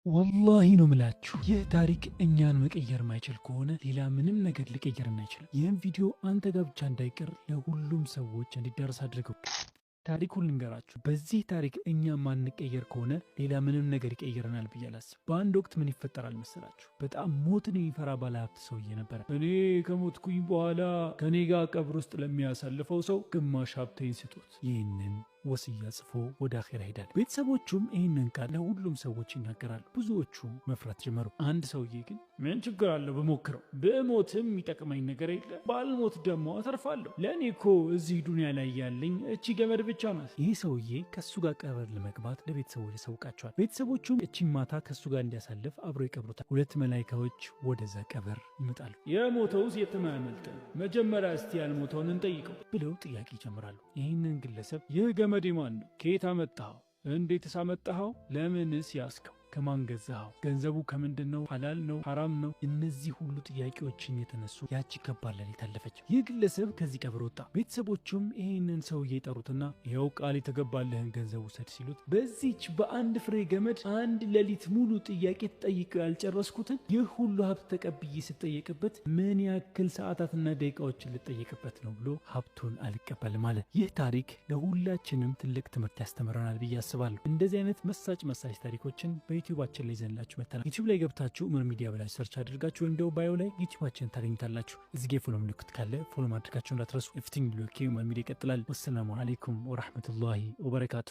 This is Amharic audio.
ወላሂ ነው ምላችሁ፣ ይህ ታሪክ እኛን መቀየር ማይችል ከሆነ ሌላ ምንም ነገር ሊቀየርን አይችልም። ይህም ቪዲዮ አንተ ጋር ብቻ እንዳይቀር ለሁሉም ሰዎች እንዲዳረስ አድርገው። ታሪኩን ልንገራችሁ። በዚህ ታሪክ እኛ ማንቀየር ከሆነ ሌላ ምንም ነገር ይቀይረናል ብዬ አላስብም። በአንድ ወቅት ምን ይፈጠራል መሰላችሁ? በጣም ሞትን የሚፈራ ባለሀብት ሰውዬ ነበረ። እኔ ከሞትኩኝ በኋላ ከኔ ጋር ቀብር ውስጥ ለሚያሳልፈው ሰው ግማሽ ሀብቴን ስጡት። ይህንን ወስያ ጽፎ ወደ አኼራ ይሄዳል። ቤተሰቦቹም ይህንን ቃል ለሁሉም ሰዎች ይናገራሉ። ብዙዎቹ መፍራት ጀመሩ። አንድ ሰውዬ ግን ምን ችግር አለው ብሞክረው፣ ብሞትም የሚጠቅመኝ ነገር የለ፣ ባልሞት ደግሞ አተርፋለሁ። ለእኔ እኮ እዚህ ዱንያ ላይ ያለኝ እቺ ገመድ ብቻ ናት። ይህ ሰውዬ ከእሱ ጋር ቀብር ለመግባት ለቤተሰቦች ያሳውቃቸዋል። ቤተሰቦቹም እቺን ማታ ከእሱ ጋር እንዲያሳልፍ አብሮ ይቀብሩታል። ሁለት መላይካዎች ወደዛ ቀብር ይመጣሉ። የሞተውስ የትም አያመልጥም፣ መጀመሪያ እስቲ ያልሞተውን እንጠይቀው ብለው ጥያቄ ይጀምራሉ። ይህንን ግለሰብ ይህ ገመድ ማን ነው? ከየት አመጣኸው? እንዴትስ አመጣኸው? ለምንስ ያስከው? ከማን ገዛኸው? ገንዘቡ ከምንድን ነው? ሐላል ነው? ሐራም ነው? እነዚህ ሁሉ ጥያቄዎችን የተነሱ ያቺ ከባድ ሌሊት አለፈች። ይህ ግለሰብ ከዚህ ቀብር ወጣ። ቤተሰቦቹም ይህንን ሰውዬ ጠሩትና ይኸው ቃል የተገባልህን ገንዘብ ውሰድ ሲሉት በዚች በአንድ ፍሬ ገመድ አንድ ሌሊት ሙሉ ጥያቄ ተጠይቀው ያልጨረስኩትን ይህ ሁሉ ሀብት ተቀብዬ ስጠየቅበት ምን ያክል ሰዓታትና ደቂቃዎችን ልጠየቅበት ነው ብሎ ሀብቱን አልቀበልም አለ። ይህ ታሪክ ለሁላችንም ትልቅ ትምህርት ያስተምረናል ብዬ አስባለሁ። እንደዚህ አይነት መሳጭ መሳጭ ታሪኮችን በዩቲዩባችን ላይ ይዘንላችሁ መጥተናል። ዩቲዩብ ላይ ገብታችሁ ኡመር ሚዲያ ብላችሁ search አድርጋችሁ ወይም ደግሞ bio ላይ ዩቲዩባችን ታገኙታላችሁ። እዚህ ጋ follow ምልክት ካለ follow ማድረጋችሁ እንዳትረሱ። ፍቲንግ ብሎኬ ኡመር ሚዲያ ይቀጥላል። ወሰላሙ አለይኩም ወራህመቱላሂ ወበረካቱ።